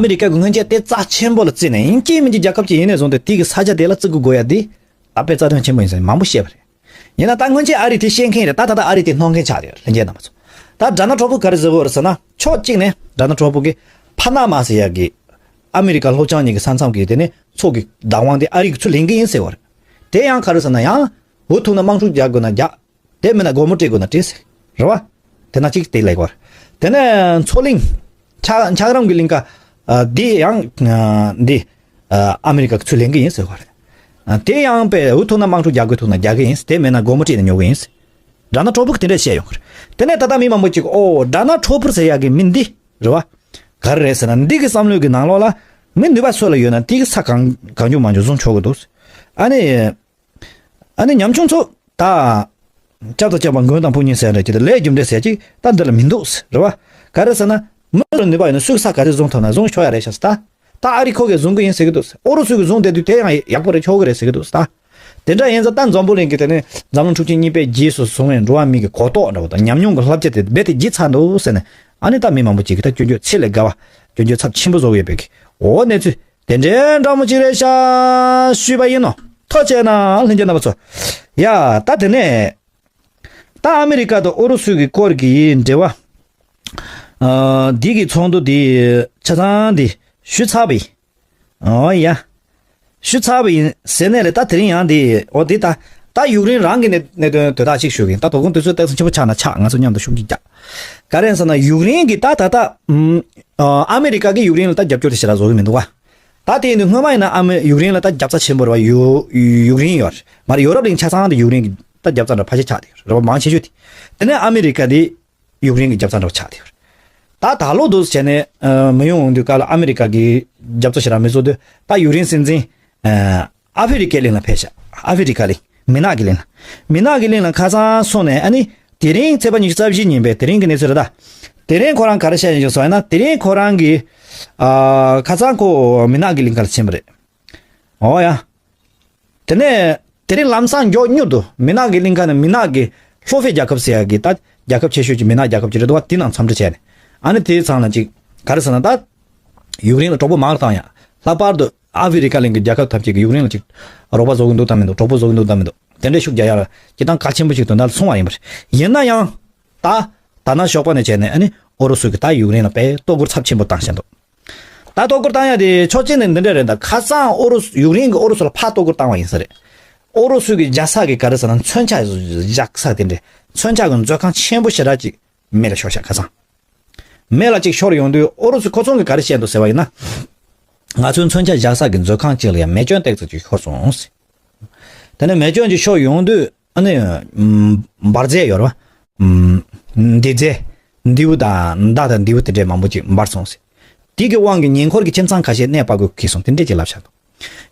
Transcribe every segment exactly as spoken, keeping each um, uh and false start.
ཨ་མི་རི་ཀ་གི་སྔོན་ཆད་དེ་རྩ་ཆེན་པོ་ལ་བརྩིས་ནས་ཡིན་གཅིག་མིན་གཅིག་རྒྱལ་ཁབ་ཅིག་ཡིན་ནས་བཟུང་སྟེ་དེ་གི་ས་ཆ་དེ་ལ་བརྩི་དགོས་དགོས་ཡ་དེ་ད་དཔེ་རྩ་དོན་ཆེན་པོ་ཡིན་ཟེར་ནས་མང་པོ་བཤད་པ་རེད། ཡིན་ན་ད་སྔོན་ཆད་ཨ་རི་དེ་བཤད་མཁན་རེད། ད་ད་ལྟ་ཨ་རི་དེ་སྣོན་མཁན་ཆགས་ཡོད་རེད། ལྷན་རྒྱས་རྣམ་པ་ཚོ། ད་ཌོ་ནལ་ཊམ་ཕུ་ག་རེ་ཟེར་གོ་རེད་ཟེར་ན། ཕྱོགས་གཅིག་ནས་ཌོ་ནལ་ཊམ་ཕུ་གིས་ཕ་ན་མ་ཟེར་ཡ་གི་ཨ་མི་རི་ཀ་ལྷོ་བྱང་གཉིས་ཀྱི་ས་མཚམས་ཀྱི་དེ་ནས་མཚོ་གི་བདག་དབང་དེ་ཨ་རི་གིས་ཚུར་ལེན་གི་ཡིན་ཟེར་བ་རེད། དེ་ཡང་ག་རེ་ཟེར་ན་ཡང་འུ་ཐུག་ན་དམག་འཁྲུག་རྒྱག་དགོས་ན་རྒྱག་དེ་མིན་ན་སྒོར་མོ་སྤྲད་དགོས་ན་སྤྲད་ཟེར། རེད་བ། དེ་ན་གཅིག་དེ་ལས་གོ། དེ་ནས་མཚོ་གླིང་། འཁྱགས་འཁྱགས་རོམ་གྱི་གླིང་ག་ཨ་འདི་ཡང་ཨ་འདི་ཨ་ཨ་མི་རི་ཀ་གི་ཚུར་ལེན་གི་ཡིན་ཟེར་གོ་རེད། ཨ་དེ་ཡང་དཔེ་འུ་ཐུག་ན་དམག་འཁྲུག་རྒྱག་དགོས་ཐུག་ན་རྒྱག་གི་ཡིན། དེ་མེད་ན་སྒོར་མོ་སྤྲད་ནས་ཉོ་གི་ཡིན། ཌོ་ནལ་ཊམ་ཕུ་གིས་དེ་འདྲ་བཤད་ཡོང་གི་རེད། དེ་ནས་ད་ལྟ་མི་མང་པོ་ཅིག་ཨོ་ཌོ་ནལ་ཊམ་ཕུ་ཟེར་ཡག་གི་མི་འདི་རེད་བ། ག་རེ་རེད་ཟེར་ན་འདི་གི་བསམ་བློའི་གི་ནང་ལོགས་ལ་མི་ནུས་པ་སུ་ལ་ཡོད་ན་དེ་གི་ས་གང་གང་བྱུང་མང་བྱུང་བཟུང་ཆོག་གི་འདུག་ཨ་ནི། ཨ་ནི་ཉམ་ཆུང་ཚོ་ད། སྐྱབས་དང་སྐྱབས་པ་མགོན་དང་དཔུང་གཉེན་ཟེར་འདྲ་ཅིག་དང་ལས་རྒྱུ་འབྲས་ཟེར་ཅིག་ད་འདི་ལ་མི་འདུག་རེད་བ། ག་རེ་ཟེར་ན། མི་ལ་ནུས་པ་ཡོད་ན་སུས་ས་ག་རེ་བཟུང་ཐུབ་ན་བཟུང་ཆོག་ཡ་རེད་ཤག་ཟེར་ད། ད་ཨ་རི་ཁོ་གིས་བཟུང་གི་ཡིན་ཟེར་གི་འདུག་ཨུ་རུ་སུ་གིས་བཟུང་བསྡད་དུས་དེ་ཡང་ཡག་པོ་རེད་ཆོག་གི་རེད་ཟེར་གི་འདུག་ཟེར་ད། དེ་འདྲ་ཡིན་ཙང་ད་འཛམ་བུ་གླིང་གི་དེ་ནི་འཛམ་གླིང་འཁྲུག་ཆེན་གཉིས་པའི་རྗེས་སུ་བཟུང་བའི་འགྲོ་བ་མི་གི་གོ་རྟོགས་འདྲ་བོ་དང་ཉམས་མྱོང་གི་བསླབ་བྱ་དེ་རྦད་དེ་བརྗེད་ཚར་འདུག་ཟེར་ནས་ཨ་ནི་ད་མི་མང་པོ་ཅིག་གིས་ད་སྐྱོན་བརྗོད་ཚད་ལས་བརྒལ་བ་སྐྱོན་བརྗོད་ཚབས་ཆེན་པོ་བཟོ་གི་ཡོད་པའི་གི་འོ་གནས་ཚུལ། དེ་འདྲའི་འདྲ་མོ་ཅིག་རེད་ཤག་ཞུས་པ་ཡིན་ནོ། ཐུགས་རྗེ་གནང་ལྷན་རྒྱས་རྣམ་པ་ཚོ། ཡ་ད་དེ་ནས། ད་ཨ་མི་རི་ཀ་དང་ཨུ་རུ་སུ་གི་སྐོར་གྱི་འབྲེལ་བ། ཨ་འདི་གི་ཚོགས་འདུ་འདི་ཆ་ཚང་འདི་ཞུས་ཚར་བ་ཡིན། ཨོ་ཡ། ཞུས་ཚར་བ་ཡིན་ཟེར་ནས་ལས་ད་དེ་རིང་ཡང་འདི་ཨོ་འདི་ད་ད་ཡུཀ་རེན་རང་གི་གནད་གནད་དོན་དོན་དག་ཅིག་ཞུ་གི་ཡིན། ད་དོ་དགོང་དུས་ཚོད་ཏོག་ཙམ་ཕྱི་པོ་ཆགས་ན་ཆགས། ང་ཚོ་མཉམ་དུ་ཤུགས་ཀྱིས་རྒྱག་ག་རེ་ཟེར་ན་ཡུཀ་རེན་གྱི་ད་ད་ད་ཨམ་ཨ་མི་རི་ཀ་གིས་ཡུཀ་རེན་ལ་ད་རྒྱབ་སྐྱོར་དེ་ཞེ་དྲག་བཟོ་གི་མི་འདུག་བ། ད་དེ་ཡིན་དུས་སྔོན་མ་ཡིན་ན་ཨ་མི་ཡུཀ་རེན་ལ་ད་རྒྱབ་རྩ་ཆེན་པོ་རེད་བ། ཡུ་ཡུཀ་རེན་ཡོད་རེད་མ་རེད། ཡོ་རོབ་གླིང་ཆ་ཚང་དུ་ཡུཀ་རེན་གྱི་ད་རྒྱབ་རྩ་འདྲ་ཕལ་ཆེར་ཆགས་བསྡད་ཡོད་རེད་བ། མང་ཆེ་ཤོས་དེ། དེ་ནས་ཨ་མི་རི་ཀ་དེ་ཡུཀ་རེན་གྱི་རྒྱབ་རྩ་འདྲ་ཆགས་བསྡད་ཡོད་རེད། ད་ད་ལོ་འདུག་བྱས་ནས་ཨ་མི་ཡོང་འོང་དུས་སྐབས་ལ་ཨ་མི་རི་ཀ་གི་རྒྱབ་རྩ་ཞེ་དྲག་མི་བཟོ་དུས་ད་ཡུཀ་རེན་སྲིད་འཛིན་ཨ་ཨ་ཧྥེ་རི་ཀའི་གླིང་ལ་ཕེབས་ཤག་ཨ་ཧྥེ་རི་ཀ་གླིང་མི་ནག་གི་གླིང་ལ། མི་ནག་གི་གླིང་ལ་ཁ་སང་སོང་ནས་ཨ་ནི་དེ་རིང་ཚེས་པ་ཉི་ཤུ་རྩ་བཞི་ཉིན་པའི་དེ་རིང་གི་གནས་ཚུལ་རེད་ད། དེ་རིང་ཁོ་རང་ག་རེ་བཤད་ཡིན་ཞུ་སོང་ཡིན་ན་དེ་རིང་ཁོ་རང་གི་ཨ་ཁ་སང་ཁོ་མི་ནག་གི་གླིང་ཁ་ལ་ཕྱིན་པ་རེད། ཨོ་ཡ། དེ་ནས་དེ་རིང་ལམ་སང་མགྱོགས་མྱུར་དུ་མི་ནག་གི་གླིང་ཁ་ནས་མི་ནག་གི་ལྷོ་ཧྥེ་རྒྱལ་ཁབ་ཟེར་ཡ་གི་ད་རྒྱལ་ཁབ་ཆེ་ཤོས་ཀྱི་མི་ནག་རྒྱལ་ཁབ་ཅིག་རེད་འདུག་བ། དེ་ནང་འཚམས་འདྲི་བྱས་ནས་ཨ་ནི་དེའི་ཚང་ལ་ཅིག་ག་རེ་ཟེར་ན་ད་ཡུཀ་རེན་ལ་གྲོགས་པོ་མང་རུ་བཏང་ཡ། ལྷག་པར་དུ་ཨ་ཧྥེ་རི་ཀ་གླིང་གི་རྒྱལ་ཁབ་ཐམས་ཅད་ཀྱིས་ཡུཀ་རེན་ལ་ཅིག་རོགས་པ་བཟོ་གི་འདུག་དང་མི་འདུག་གྲོགས་པོ་བཟོ་གི་འདུག་དང་མི་འདུག་དེ་འདྲའི་ཤུགས་རྒྱག་ཡ་ལ་ཅིག་དང་གལ་ཆེན་པོ་ཞིག་དོན་དག་ལ་སོང་བ་ཡིན་པ་རེད། ཡིན་ན་ཡང་ད་ད་ནང་ཞོགས་པ་ནས་བྱས་ནས་ཨ་ནི་ཨུ་རུ་སུ་གིས་ད་ཡུཀ་རེན་ལ་དཔེ་གཏོར་རྒོལ་ཚབས་ཆེན་པོ་བཏང་བཞིན་འདུག་ད་གཏོར་རྒོལ་བཏང་ཡ་དེ་ཕྱོགས་གཅིག་ནས་འདི་འདྲ་རེད། ད་ཁ་སང་ཨུ་རུ་སུ་ཡུཀ་རེན་གྱིས་ཨུ་རུ་སུ་ལ་ཕར་གཏོར་རྒོལ་བཏང་བ་ཡིན་ས་རེད། ཨུ་རུ་སུ་གི་རྒྱལ་ས་གི་ག་རེ་ཟེར་ན་མཚོན་ཆ་བཞག་ས་དེ་འདྲས་མཚོན་ཆ་གི་མཛོད་ཁང་ཆེན་པོ་ཞེ་དྲག་ཅིག་མེ་ལ་ཤོར་ཤག་ཁ་སང་། མེ་ལ་ཅིག་ཤོར་ཡོང་དུས་ཨུ་རུ་སུ་ཁོ་ཚོ་གིས་ག་རེ་བཤད་འདུག་ཟེར་བ་ཡིན་ན། ང་ཚོའི་མཚོན་ཆ་བཞག་ས་གི་མཛོད་ཁང་གཅིག་ལ་ཡང་མེ་སྐྱོན་ཏོག་ཙམ་ཅིག་ཤོར་སོང་ཟེར། དེ་ནས་མེ་སྐྱོན་ཅིག་ཤོར་ཡོང་དུས་ཨ་ནི་འབར་རྫས་ཡོད་རེད་བ། མདེའུ་རྫས། མདེའུ་དང་མདའ་དང་མདེའུ་དེ་འདྲས་མང་པོ་ཅིག་འབར་སོང་ཟེར། དེ་གི་དབང་གིས་ཉེ་འཁོར་གྱི་ཁྱིམ་ཚང་ཁ་ཤས་གནས་སྤར་དགོས་ཀྱི་སོང་དེ་འདྲས་ཅིག་ལབ་བཞག་འདུག་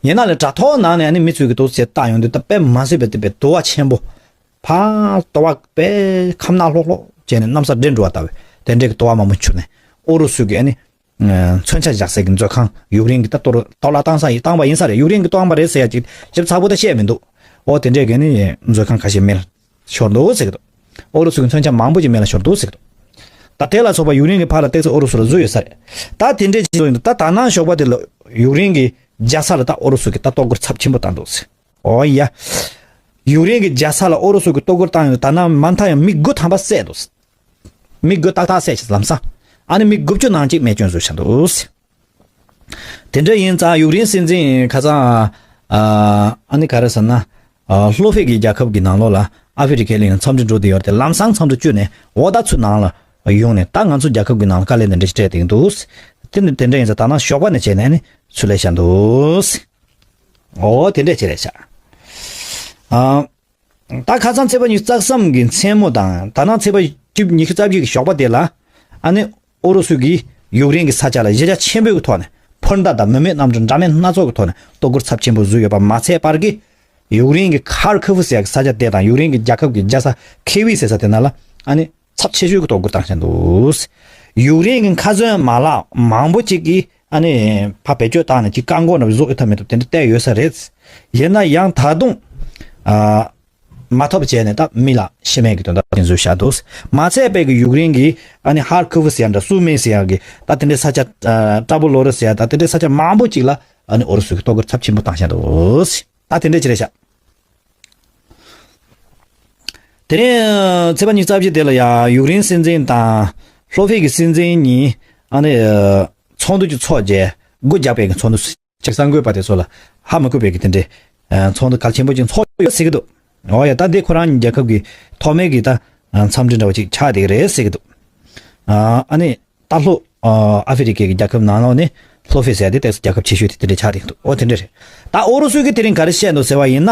ཡིན་ན་ལས་དྲ་ཐོག་ནང་ནས་ཨ་ནི་མི་ཚོས་ཀྱི་འདུག་ཟེར་བལྟ་ཡོང་དུས་ད་དཔེ་མ་སྲིད་པའི་དེ་དཔེ་དུ་བ་ཆེན་པོ། ཕར་དུ་བ་དཔེ་ཁམ་ནག་ལྷོག་ལྷོག་བྱས་ནས་གནམ་ས་འདྲེན་འགྲོ་བ་ལྟ་བུའི་དེ་འདྲའི་གི་དུ་བ་མང་པོ་འཕྱུར་ནས་ཨུ་རུ་སུ་གི་ཨ་ནི་མཚོན་ཆ་བཞག་སའི་གི་མཛོད་ཁང་ཡུཀ་རེན་གི་ད་གཏོར་གཏོར་བརླག་བཏང་ས་ཡིན་བཏང་བ་ཡིན་ས་རེད། ཡུཀ་རེན་གི་བཏང་བ་རེད་ཟེར་ཡ་ཅིག་ཞིབ་ཚགས་པོ་ད་བཤད་མི་འདུག་འོ་དེ་འདྲའི་གི་ནི་མཛོད་ཁང་ཁ་ཤས་མེ་ལ་ཤོར་འདུག་ཟེར་གི་འདུག་ཨུ་རུ་སུ་གི་མཚོན་ཆ་མང་པོ་ཅིག་མེ་ལ་ཤོར་འདུག་ཟེར་གི་འདུག་ད་དེ་ལ་སོགས་པ་ཡུཀ་རེན་གི་ཕར་ལ་ཏོག་ཙམ་ཨུ་རུ་སུ་ལ་བཟོས་ཡོད་ས་རེད། ད་དེ་འདྲའི་ཅིག་བཟོས་ཡོད་འདུག་ད་ད་ནང་ཞོགས་པ་དེ་ལ་ཡུཀ་རེན་གི་རྒྱལ་ས་ལ་ད་ཨུ་རུ་སུ་གི་ད་གཏོར་རྒོལ་ཚབས་ཆེན་པོ་བཏང་འདུག་ཟེར། ཨོ་ཡ། ཡུཀ་རེན་གྱི་རྒྱལ་ས་ལ་ཨུ་རུ་སུ་གི་གཏོར་རྒོལ་བཏང་ཡོད། ད་ནང་མ་མཐའ་ཡང་མི་དགུ་ཐམ་པ་བསད་འདུག་མི་དགུ་ཏག་ཏག་བསད་ཤག་ལམ་སང་། ཨ་ནི་མི་དགུ་བཅུ་ནང་གཅིག་རྨས་སྐྱོན་བཟོས་ཤག་འདུག་དེ་འདྲ་ཡིན་ཙང་ཡུཀ་རེན་སྲིད་འཛིན་ཁ་སང་ཨ་ནི་ག་རེ་ཟེར་ན། ལྷོ་ཧྥེ་གི་རྒྱལ་ཁབ་ཀྱི་ནང་ལོགས་ལ་ཨ་ཧྥེ་རི་ཁའི་གླིང་ལ་འཚམས་འདྲི་འགྲོ་བསྡད་ཡོད་རེད་དེ། ལམ་སང་འཚམས་འདྲི་བསྐྱོད་ནས་འོ་ད་ཚུར་ནང་ལ་ཡོང་ནས་ད་ང་ཚོ་རྒྱལ་ཁབ་ཀྱི་ནང་ལ་དཀའ་ལས་འདི་འདྲ་ཞིག་སྤྲད་བསྡད་ཀྱི་འདུག་དེ་ནི་དེ་འདྲ་ཡིན་ཙང་ད་ནང་ཞོགས་པ་ནས་བྱས་ནས་ནི་ཚུར་སླེབས་ཤག་འདུག་འོ་དེ་འདྲས་བྱས་རེད་ཤག་ཨ། ད་ཁ་སང་ཚེས་པ་ཉི་ཤུ་རྩ་གསུམ་གྱི་མཚན་མོ་དང་ད་ནང་ཚེས་པ་བཅུ་ཉི་ཤུ་རྩ་བརྒྱད་ཀྱི་ཞོགས་པ་དེ་ལ་ཨ་ནི་ཨུ་རུ་སུ་གིས་ཡུཀ་རེན་གྱི་ས་ཆ་ལ་གཞི་རྒྱ་ཆེན་པོའི་ཐོག་ནས་འཕུར་མདའ་དང་མི་མེད་གནམ་གྲུ་འདྲ་མིན་སྣ་ཚོགས་ཀྱི་ཐོག་ནས་གཏོར་རྒོལ་ཚབས་ཆེན་པོ་བཟོས་ཡོད་པ་མ་ཚད་པར་གྱི་ཡུཀ་རེན་གྱི་ཁར་ཁི་ཧྥུ་ཟེར་ཡག་གི་ས་ཆ་དེ་དང་ཡུཀ་རེན་གྱི་རྒྱལ་ཁབ་ཀྱི་རྒྱལ་ས་ཁེ་ཝི་ཟེར་ས་དེ་ནང་ལ་ཨ་ནི་ཚབས་ཆེ་ཤོས་ཀྱི་གཏོར་རྒོལ་བཏང་བཞིན་འདུག་ཡུཀ་རེན་གྱི་མཁའ་མཚོན་མ་ལག་མང་པོ་ཅིག་གིས་ཨ་ནི་ཕར་བེད་སྤྱོད་བཏང་ནས་ཅིག་བཀག་འགོག་ནང་བཟོ་ཨེ་ཐབས་མེད་ཐབས་དེ་འདྲ་བསྡད་ཡོད་ས་རེད། ཡིན་ན་ཡང་ད་དུང་ཨ། མ་ཐོབ་བྱས་ནས་ད་མི་ལ་ཤི་རྨས་ཀྱི་དོན་དག་དེ་ཚོ་བཞག་འདུག་མ་ཚད་པའི་གི་ཡུཀ་རེན་གྱི་ཨ་ནི་ཧར་ཁུ་ཝུ་ཟེར་ཡ་འདྲ་སུ་མེ་ཟེར་ཡ་གི་ད་དེ་འདྲའི་ས་ཆ་ཨ་ཀྲ་པོ་ལོ་རི་ཟེར་ཡ་ད་དེ་འདྲའི་ས་ཆ་མང་པོ་ཅིག་ལ་ཨ་ནི་ཨོ་རོད་སུ་གི་གཏོར་རྒོལ་ཚབས་ཆེན་པོ་བཏང་བཞག་འདུག་ད་དེ་འདྲའི་ཅིག་རེད་ཤག་དེ་རིང་ཚེས་པ་ཉི་ཤུ་རྩ་བཞི་དེ་ལ་ཡ་ཡུཀ་རེན་སྲིད་འཛིན་དང་ལྷོ་ཧྥེ་གི་སྲིད་འཛིན་གཉིས་ཨ་ནི་ཚོགས་འདུ་ཅིག་ཚོགས་རྗེས་སྒོ་རྒྱག་པའི་གི་ཚོགས་འདུ་ཅིག་གསར་འགོད་པ་དེ་ཚོ་ལ་ཧ་མ་གོ་བའི་གི་དེ་འདྲའི་ཚོགས་འདུ་གལ་ཆེན་པོ་ཅིག་ཚོགས་ཡོད་ཟེར་གི་འདུག་འོ་ཡ་ད་འདི་ཁོ་རང་གཉིས་རྒྱལ་ཁབ་ཀྱི་ཐོག་མའི་གི་ད་འཚམས་འདྲི་འདྲ་བོ་ཅིག་ཆགས་བསྡད་གི་རེད་ཟེར་གི་འདུག་ཨ་ནི་ད་ལྷོ་ཨ་ཧྥེ་རི་ཁའི་གི་རྒྱལ་ཁབ་ནང་ལོགས་ནས་ལྷོ་ཧྥེ་ཟེར་ཡ་དེ་ཏོག་ཙམ་རྒྱལ་ཁབ་ཆེ་ཤོས་དེ་དེ་འདྲ་ཆགས་བསྡད་གི་འདུག་འོ་དེ་འདྲ་རེད། ད་ཨོ་རོ་སུ་གི་དེ་རིང་ག་རེ་བཤད་འདུག་ཟེར་བ་ཡིན་ན།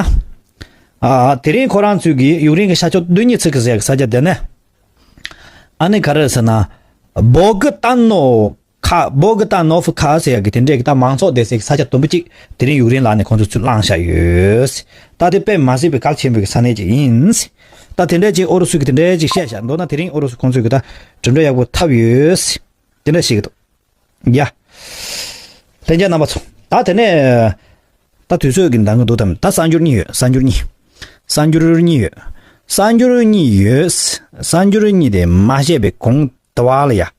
ཨ་དེ་རིང་ཁོ་རང་ཚོས་གི་ཡུཀ་རེན་གི་ཤར་ཕྱོགས་དུ་ནེ་ཚི་ཀི་ཟེར་ཡ་གི་ས་ཆ་དེ་ནས་ཨ་ནི་ག་རེ་ཟེར་ན་བོ་གི་ཏན་ནོ་ཁ་བོ་གི་ཏན་ནོ་ཧྥུ་ཁ་ཟེར་ཡ་གི་དེ་འདྲས་གི་ད་མང་ཚོགས་བསྡད་སའི་ས་ཆ་དུམ་བུ་གཅིག་དེ་རིང་ཡུཀ་རེན་ལག་ནས་ཁོང་ཚོས་ཚུར་བླངས་བཞག་ཡོད། ད་དེ་དཔེ་མ་སྲིད་པའི་གལ་ཆེན་པོའི་གི་ས་གནས་ཅིག་ཡིན། ད་དེ་འདྲས་ཅིག་ཨོ་རོ་སུ་གི་དེ་འདྲས་ཅིག་བཤད་བཞག་མདོར་ན་དེ་རིང་ཨོ་རོ་སུ་ཁོང་ཚོས་གི་ད་གྲུབ་འབྲས་ཡག་པོ་ཐོབ་ཡོད། དེ་འདྲས་ཤིག་གི་འདུག་ཡ། ལྷན་རྒྱས་རྣམ་པ་ཚོ། ད་དེ་ནས་ད་དུས་ཚོད་ཀྱི་འདང་གི་འདུག་དམ། ད་གསར་འགྱུར་གཉིས་ཡོད། གསར་འགྱུར་གཉིས། གསར་འགྱུར་གཉིས་ཡོད། གསར་འགྱུར་གཉིས་ཡོད། གསར་འགྱུར་གཉིས་དེ་མ་བཤད་པའི་གོང་དུ་བ་ལ་ཡ།